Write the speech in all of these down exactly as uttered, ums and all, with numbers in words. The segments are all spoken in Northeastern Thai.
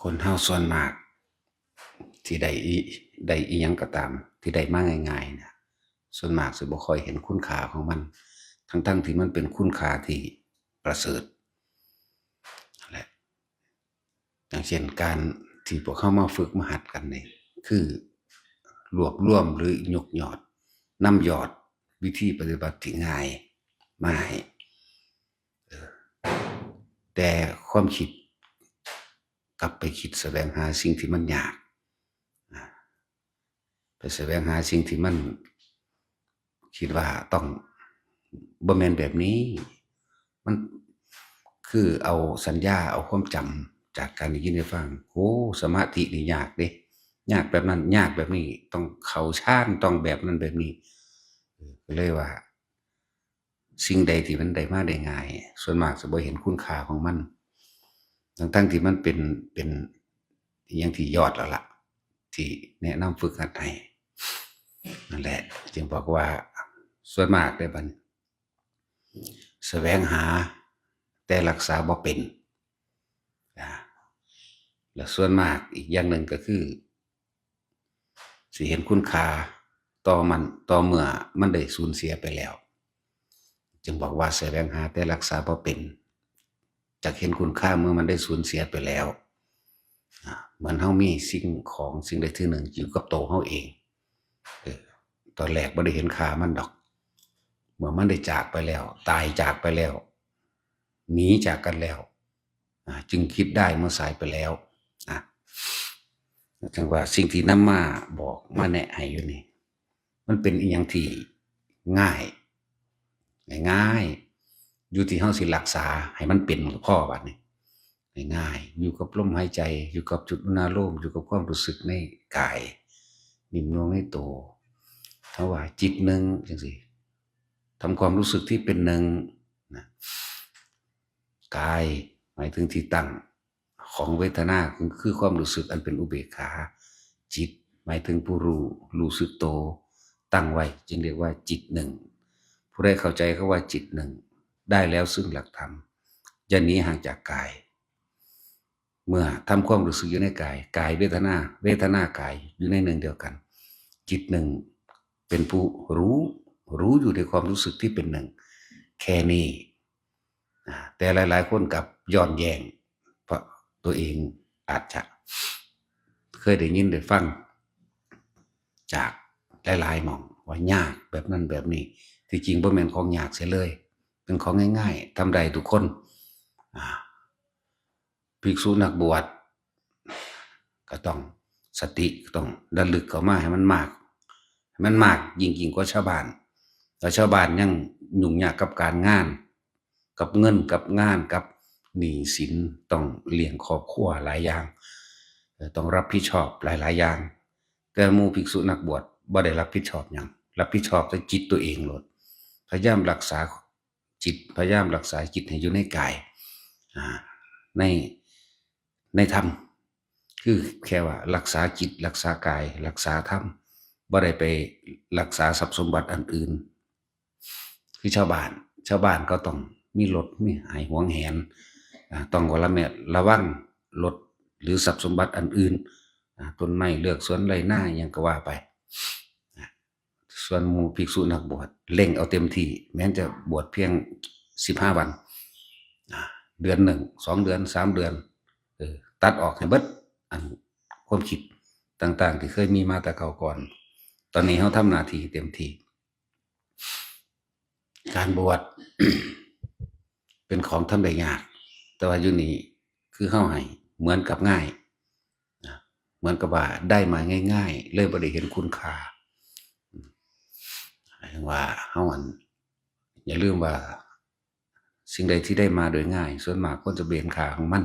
คนเฮาส่วนมากที่ได้อิได้อิหยังก็ตาม ที่ได้มาง่ายๆเนี่ย ส่วนมากสิบ่ค่อยเห็นคุณค่าของมัน ทั้งๆที่มันเป็นคุณค่าที่ประเสริฐนั่นแหละ อย่างเช่นการที่พวกเขามาฝึกมาหัดกันนี่ คือรวบรวมหรือยกยอดนำยอดวิธีปฏิบัติที่ง่ายมาให้ เออ แต่ความคิดกลับไปคิดแสวงหาสิ่งที่มันยาก อ่า ไปแสวงหาสิ่งที่มันคิดว่าต้องบ่แม่นแบบนี้ มันคือเอาสัญญา เอาความจำจากการได้ยินได้ฟัง โอ้ สมาธินี่ยากเด้ ยากแบบนั้น ยากแบบนี้ ต้องเข้าฌาน ต้องแบบนั้นแบบนี้ เออ ก็เลยว่า สิ่งใดที่มันได้มาได้ง่าย ส่วนมากจะบ่เห็นคุณค่าของมัน ทั้งๆที่มันเป็น เป็นอหย่างที่ยอดแล้วล่ะ ที่แนะนำฝึกหัดให้ นั่นแหละ จึงบอกว่าส่วนมากได้บัดนี้ แสวงหา แต่รักษาบ่เป็น อ่า และส่วนมากอีกอย่างหนึ่งก็คือ สิเห็นคุณค่าต่อมัน ต่อเมื่อมันได้สูญเสียไปแล้ว จึงบอกว่าแสวงหาแต่รักษาบ่เป็น จักเห็นคุณค่าเมื่อมันได้สูญเสียไปแล้ว อ่า เหมือนเฮามีสิ่งของสิ่งใดสิ่งหนึ่งอยู่กับตัวเฮาเอง เออ ตอนแรกบ่ได้เห็นค่ามันดอก เมื่อมันได้จากไปแล้ว ตายจากไปแล้ว หนีจากกันแล้ว อ่า จึงคิดได้เมื่อสายไปแล้ว อ่ะ จังว่าสิ่งที่นำมาบอกมาแนะให้อยู่นี่ มันเป็นอีหยังที่ง่าย ง่ายๆ อยู่ที่เฮาสิรักษาให้มันเป็นก็พอบัดนี้ ง่ายๆ อยู่กับลมหายใจ อยู่กับจุดอุณาโลม อยู่กับความรู้สึกในกาย นิ่มนวลในตัว ถ้าว่าจิตหนึ่งจังซี่ ทำความรู้สึกที่เป็นหนึ่งนะ กายหมายถึงที่ตั้งของเวทนา คือ คือความรู้สึกอันเป็นอุเบกขา จิตหมายถึงผู้รู้ รู้สึกโต ตั้งไว้ จึงเรียกว่าจิตหนึ่ง ผู้ใดเข้าใจคำว่าจิตหนึ่ง ได้แล้วซึ่งหลักธรรม อย่าหนีห่างจากกาย เมื่อทำความรู้สึกอยู่ในกาย กายเวทนา เวทนากายอยู่ในหนึ่งเดียวกัน จิตหนึ่ง เป็นผู้รู้ รู้อยู่ในความรู้สึกที่เป็นหนึ่ง แค่นี้ อ่า แต่หลายๆ คนกลับย้อนแย้ง เพราะตัวเองอาจจะเคยได้ยินได้ฟังจากหลายๆ หม่องว่ายากแบบนั้นแบบนี้ ที่จริงบ่แม่นของยากเสียเลย เป็นของง่ายๆ ทำได้ทุกคน อ่า ภิกษุนักบวช ก็ต้องสติ ก็ต้องระลึกเข้ามาให้มันมาก ให้มันมากยิ่งๆ กว่าชาวบ้าน แล้วชาวบ้านยังยุ่งยากกับการงาน กับเงิน กับงาน กับหนี้สิน ต้องเลี้ยงครอบครัวหลายอย่าง เอ่อ ต้องรับผิดชอบหลายๆ อย่าง แต่หมู่ภิกษุนักบวชบ่ได้รับผิดชอบหยัง รับผิดชอบแต่จิตตัวเองโลด พยายามรักษาจิต พยายามรักษาจิตให้อยู่ในกาย อ่า ใน ในธรรม คือแค่ว่ารักษาจิต รักษากาย รักษาธรรม บ่ได้ไปรักษาทรัพย์สมบัติอันอื่น คือชาวบ้าน ชาวบ้านก็ต้องมีรถ มีให้หวงแหน อ่า ต้องระมัดระวังรถหรือทรัพย์สมบัติอันอื่น อ่า ต้นไม้เฮือนสวนไร่นา อิหยังก็ว่าไป อ่า ส่วนหมู่ภิกษุนักบวช เร่งเอาเต็มที่ แม้จะบวชเพียงสิบห้าวัน อ่า เดือนหนึ่ง สองเดือน สามเดือน เออ ตัดออกให้เบิด อันความคิดต่างๆ ที่เคยมีมาแต่เก่าก่อน ตอนนี้เฮาทำหน้าที่เต็มที่ การบวช เป็นของทำได้ยาก แต่ว่าอยู่นี่คือเฮาให้เหมือนกับง่าย นะ เหมือนกับว่าได้มาง่ายๆ เลยบ่ได้เห็นคุณค่า อืม หมายถึงว่าเฮาอัน อย่าลืมว่า สิ่งใดที่ได้มาโดยง่าย ส่วนมากคนจะบ่เห็นค่าของมัน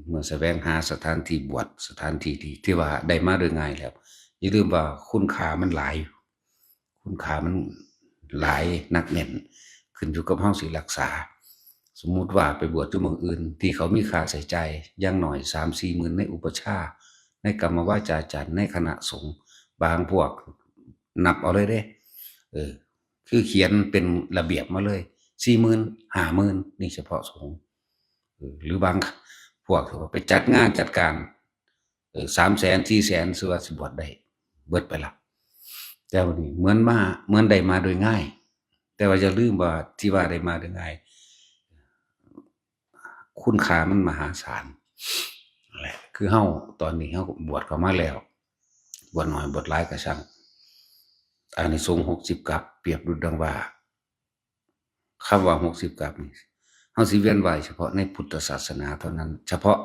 เมื่อแสวงหาสถานที่บวช สถานที่ที่ ที่ว่าได้มาโดยง่ายแล้ว อย่าลืมว่าคุณค่ามันหลาย คุณค่ามันหลายนักแน่น ขึ้นอยู่กับเฮาสิรักษา สมมุติว่าไปบวชอยู่หม่องอื่น ที่เขามีค่าใช้จ่ายอย่างน้อยสามสี่หมื่นในอุปัชฌาย์ ในกรรมวาจาจารย์ ในคณะสงฆ์ บางพวกนับเอาเลยเด้ เออ คือเขียนเป็นระเบียบมาเลย สี่หมื่น ห้าหมื่น นี่เฉพาะสงฆ์ เออ หรือบางพ พวกที่ว่าไปจัดงานจัดการ เออ สามแสน สี่แสน ซื่อว่าสิบวชได้ เบิดไปละ แต่วันนี้เหมือนมา เหมือนได้มาโดยง่าย แต่ว่าอย่าลืมว่าที่ว่าได้มาโดยง่าย คุณค่ามันมหาศาลแหละ คือเฮาตอนนี้เฮาบวชเข้ามาแล้ว บวชน้อยบวชหลายก็ช่าง อานิสงส์หกสิบกัป เปรียบดุจดังว่า คำว่าหกสิบกัปนี่ เฮาสิเวียนว่ายเฉพาะในพุทธศาสนาเท่านั้น เฉพาะ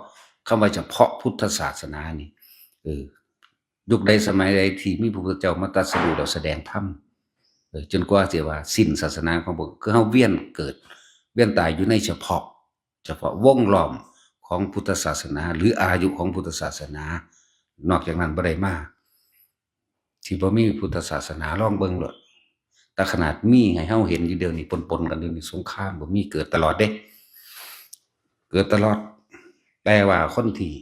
คำว่าเฉพาะพุทธศาสนานี่ เออ ยุคใดสมัยใดที่มีพระพุทธเจ้ามาตรัสรู้แล้วแสดงธรรม เออ จนกว่าสิว่าสิ้นศาสนาของพระองค์ คือเฮาเวียนเกิด เวียนตายอยู่ในเฉพาะ เฉพาะวงล้อมของพุทธศาสนา หรืออายุของพุทธศาสนา นอกจากนั้นบ่ได้มา ที่บ่มีพุทธศาสนา ลองเบิ่งโลด แต่ขนาดมีให้เฮาเห็นอยู่เดี๋ยวนี้ ปนๆกันอยู่นี่ สงครามก็มี เกิดตลอดเด้ เกิดตลอด แต่ว่าคนที่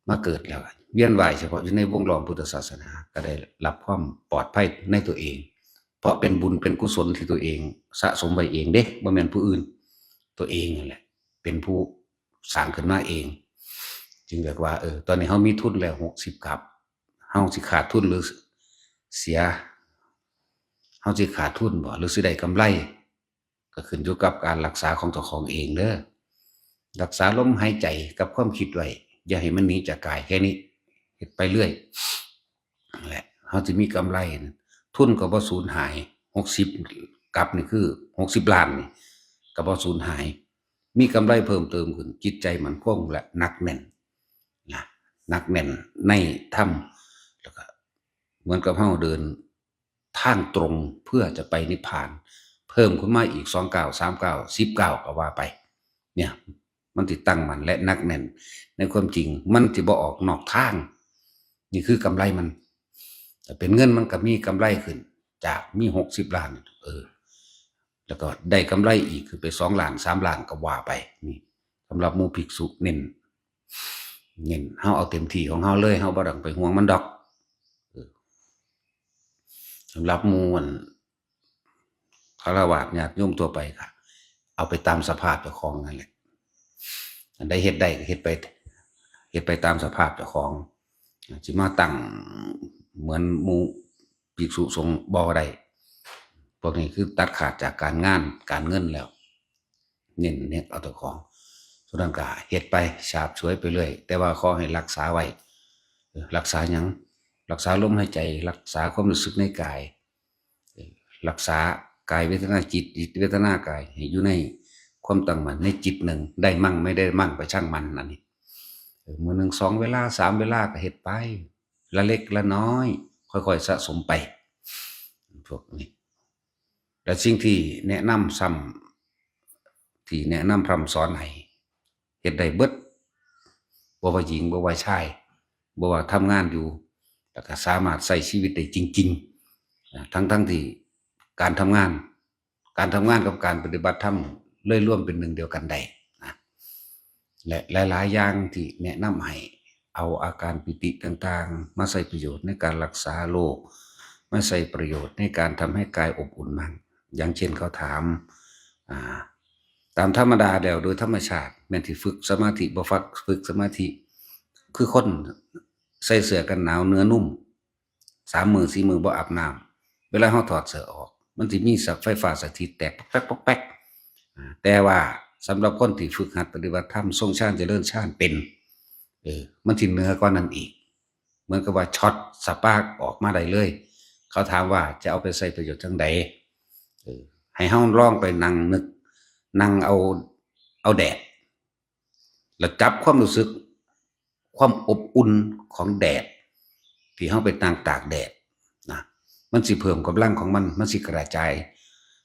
มาเกิดแล้ว เวียนว่ายเฉพาะอยู่ในวงล้อมพุทธศาสนา ก็ได้รับความปลอดภัยในตัวเอง เพราะเป็นบุญเป็นกุศลที่ตัวเองสะสมไว้เองเด้ บ่แม่นผู้อื่น ตัวเองนั่นแหละ เป็นผู้สร้างขึ้นมาเอง จึงเรียกว่า เออ ตอนนี้เฮามีทุนแล้วหกสิบกัป เฮาสิขาดทุนหรือเสีย เฮาสิขาดทุนบ่ หรือสิได้กำไร ก็ขึ้นอยู่กับการรักษาของเจ้าของเองเด้อ รักษาลมหายใจกับความคิดไว้ อย่าให้มันหนีจากกาย แค่นี้ เฮ็ดไปเรื่อย นั่นแหละ เฮาสิมีกำไรนะ ทุนก็บ่สูญหาย หกสิบกัปนี่คือ หกสิบล้านนี่ ก็บ่สูญหาย มีกำไรเพิ่มเติมขึ้น จิตใจมั่นคงและหนักแน่นนะ หนักแน่นในธรรม แล้วก็เหมือนกับเฮาเดินทางตรงเพื่อจะไปนิพพาน เพิ่มขึ้นมาอีกสองก้าว สามก้าว สิบก้าว ก็ว่าไป เนี่ย มันสิตั้งมั่นและหนักแน่นในความจริง มันสิบ่ออกนอกทาง นี่คือกำไรมัน แต่เป็นเงินมันก็มีกำไรขึ้น จากมีหกสิบล้าน เออ แล้วก็ได้กำไรอีกขึ้นไปสองล้าน สามล้าน ก็ว่าไป นี่ สำหรับหมู่ภิกษุเน้น เน้น เฮาเอาเต็มที่ของเฮาเลย เฮาบ่ต้องไปห่วงมันดอก เออ สำหรับหมู่อัน ฆราวาสญาติโยมทั่วไปก็เอาไปตามสภาพเจ้าของนั่นแหละ อันใดเฮ็ดได้ก็เฮ็ดไป เฮ็ดไปตามสภาพเจ้าของ สิมาตั้งเหมือนหมู่ภิกษุสงฆ์บ่ได้ พวกนี้คือตัดขาดจากการงานการเงินแล้ว เน้น เน้นเอาเจ้าของ ส่วนนั้นก็เฮ็ดไป ฉาบฉวยไปเรื่อย แต่ว่าขอให้รักษาไว้ เออ รักษาหยัง รักษาลมหายใจ รักษาความรู้สึกในกาย เออ รักษากายเวทนาจิต จิตเวทนากาย ให้อยู่ในความตั้งมั่นในจิตหนึ่ง ได้มั่งไม่ได้มั่งไปช่างมัน อันนี้ เออ มื้อหนึ่งสองเวลา สามเวลาก็เฮ็ดไป ละเล็กละน้อย ค่อยๆสะสมไป พวกนี้ และสิ่งที่แนะนำซ้ำ ที่แนะนำพร่ำสอนให้เฮ็ดได้เบิด บ่ว่าหญิง บ่ว่าชาย บ่ว่าทำงานอยู่ แล้วก็สามารถใช้ชีวิตได้จริงๆ นะ ทั้งๆที่การทำงาน การทำงานกับการปฏิบัติธรรมเลยรวมเป็นหนึ่งเดียวกันได้นะ และหลายๆอย่างที่แนะนำให้เอาอาการปีติต่างๆ มาใช้ประโยชน์ในการรักษาโรค มาใช้ประโยชน์ในการทำให้กายอบอุ่นมั่ง อย่างเช่นเขาถาม อ่า ตามธรรมดาแล้วโดยธรรมชาติ แม่นที่ฝึกสมาธิบ่ฟักฝึกสมาธิ คือคนใส่เสื้อกันหนาวเนื้อนุ่ม สามมื้อสี่มื้อบ่อาบน้ำ เวลาเฮาถอดเสื้อออก มันสิมีไฟฟ้าสถิตแตกปอกแป๊กปอกแป๊ก อ่า แต่ว่าสำหรับคนที่ฝึกหัดปฏิบัติธรรม ทรงฌานเจริญฌานเป็น เออ มันสิเหนือกว่านั้นอีก เหมือนกับว่าช็อตสปาร์กออกมาได้เลย เขาถามว่าจะเอาไปใช้ประโยชน์จั่งใด เออ ให้เฮาลองไปนั่งนึก นั่งเอา เอาแดด แล้วจับความรู้สึก ความอบอุ่นของแดด ที่เฮาไปนั่งตากแดดนะ มันสิเพิ่มกำลังของมัน มันสิกระจาย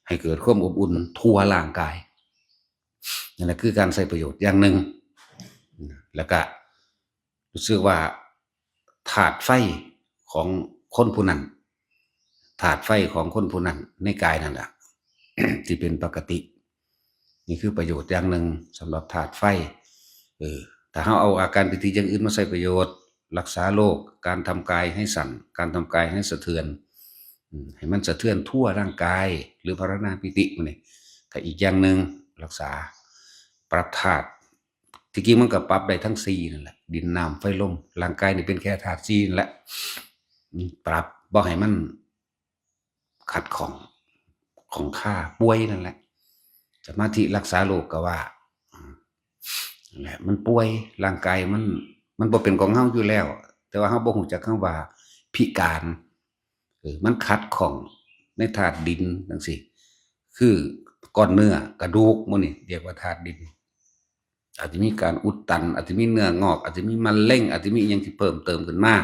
ให้เกิดความอบอุ่นทั่วร่างกาย นั่นแหละคือการใช้ประโยชน์อย่างหนึ่ง แล้วก็รู้สึกว่าธาตุไฟของคนผู้นั้น ธาตุไฟของคนผู้นั้นในกายนั่นแหละ ที่เป็นปกติ นี่คือประโยชน์อย่างหนึ่งสำหรับธาตุไฟ เออ ถ้าเฮาเอาอาการปีติอย่างอื่นมาใช้ประโยชน์ รักษาโรค การทำกายให้สั่น การทำกายให้สะเทือน อืม ให้มันสะเทือนทั่วร่างกาย หรือภาวนาปีติมันนี่ ก็อีกอย่างหนึ่ง รักษา ไป ปรับธาตุ ที่จริงมันก็ปรับได้ทั้งสี่นั่นแหละ ดิน น้ำ ไฟ ลม ร่างกายนี่เป็นแค่ธาตุสี่นั่นแหละ อืม ปรับบ่ให้มันขัดข้อง ข้องคา ป่วยนั่นแหละ สมาธิรักษาโรคก็ว่า อืม นั่นแหละ มันป่วย ร่างกายมัน มันบ่เป็นของเฮาอยู่แล้ว แต่ว่าเฮาบ่ฮู้จักคำว่าพิการ เออ มันขัดข้องในธาตุดินจั่งซี้ คือก้อนเนื้อกระดูกหมู่นี่เรียกว่าธาตุดิน อาจจะมีการอุดตัน อาจจะมีเนื้องอก อาจจะมีมะเร็ง อาจจะมีอิหยังที่เพิ่มเติมขึ้นมา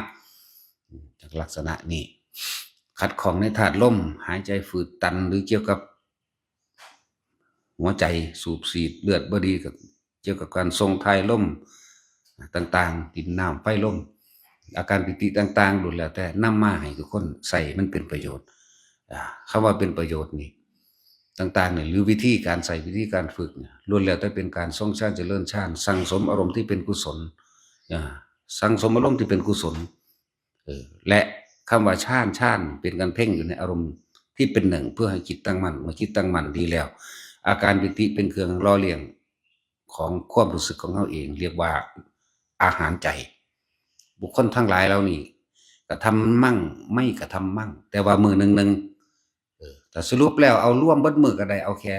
อืม จากลักษณะนี้ ขัดข้องในธาตุลม หายใจฝืดตัน หรือเกี่ยวกับ หัวใจสูบฉีดเลือดบ่ดี ก็เกี่ยวกับการส่งถ่ายลมต่างๆ ดิน น้ำ ไฟ ลม อาการปีติต่างๆ ล้วนแล้วแต่นำมาให้ทุกคนใช้มันเป็นประโยชน์ อ่า คำว่าเป็นประโยชน์นี่ ต่างๆ นี่ หรือวิธีการใช้ วิธีการฝึกเนี่ย ล้วนแล้วแต่เป็นการทรงฌาน เจริญฌาน สั่งสมอารมณ์ที่เป็นกุศล อ่า สั่งสมอารมณ์ที่เป็นกุศล เออ และคำว่าฌาน ฌานเป็นการเพ่งอยู่ในอารมณ์ที่เป็นหนึ่ง เพื่อให้จิตตั้งมั่น เมื่อจิตตั้งมั่นดีแล้ว อาการปีติเป็นเครื่องหล่อเลี้ยงของความรู้สึกของเฮาเอง เรียกว่าอาหารใจ บุคคลทั้งหลายเหล่านี้ กระทำมั่ง ไม่กระทำมั่ง แต่ว่ามื้อหนึ่งหนึ่ง เออ ถ้าสรุปแล้วเอารวมเบิดมื้อก็ได้ เอาแค่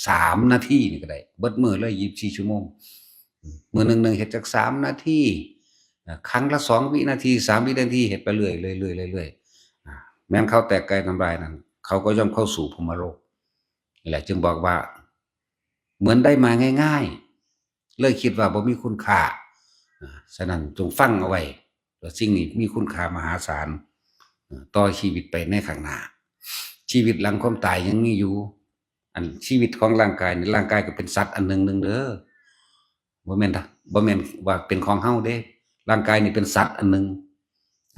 สามนาทีนี่ก็ได้ เบิดมื้อเลย ยี่สิบสี่ ชั่วโมง อืม มื้อหนึ่งหนึ่งเฮ็ดจักสามนาที อ่า ครั้งละสองวินาที สามวินาที เฮ็ดไปเรื่อยๆ เรื่อยๆ เรื่อยๆ อ่า แม่นเขาแตกไก่ทำลายนั่น เขาก็ย่อมเข้าสู่พรหมโลก นี่แหละจึงบอกว่า เหมือนได้มาง่ายๆ เลยคิดว่าบ่มีคุณค่า อ่า ฉะนั้นจงฟังเอาไว้ ว่าสิ่งนี้มีคุณค่ามหาศาล อ่า ต่อชีวิตไปในข้างหน้า ชีวิตหลังความตายยังมีอยู่ อันชีวิตของร่างกายนี่ ร่างกายก็เป็นสัตว์อันหนึ่งหนึ่งเด้อ บ่แม่น บ่แม่นว่าเป็นของเฮาเด้ ร่างกายนี่เป็นสัตว์อันหนึ่ง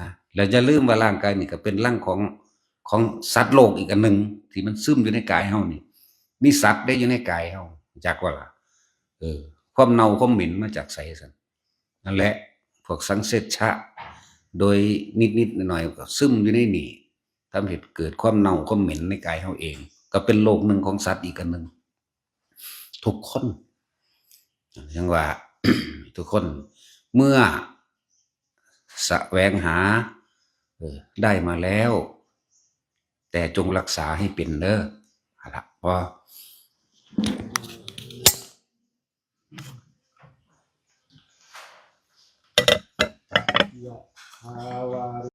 นะ แล้วอย่าลืมว่าร่างกายนี่ก็เป็นรังของ ของสัตว์โลกอีกอันหนึ่ง ที่มันซึมอยู่ในกายเฮานี่ มีสัตว์ได้อยู่ในกายเฮา จักว่าล่ะ เออ ความเน่าความเหม็นมาจากไสซั่น นั่นแหละ พวกสังเสชชะ โดยนิดๆ หน่อยๆ ก็ซึมอยู่ในนี่ ทำให้เกิดความเน่าความเหม็นในกายเฮาเอง ก็เป็นโลกหนึ่งของสัตว์อีกอันหนึ่ง ทุกคน ยังว่า ทุกคน เมื่อแสวงหา เออ ได้มาแล้ว แต่จงรักษาให้เป็นเด้อ เอาละ พอ ยะถาวา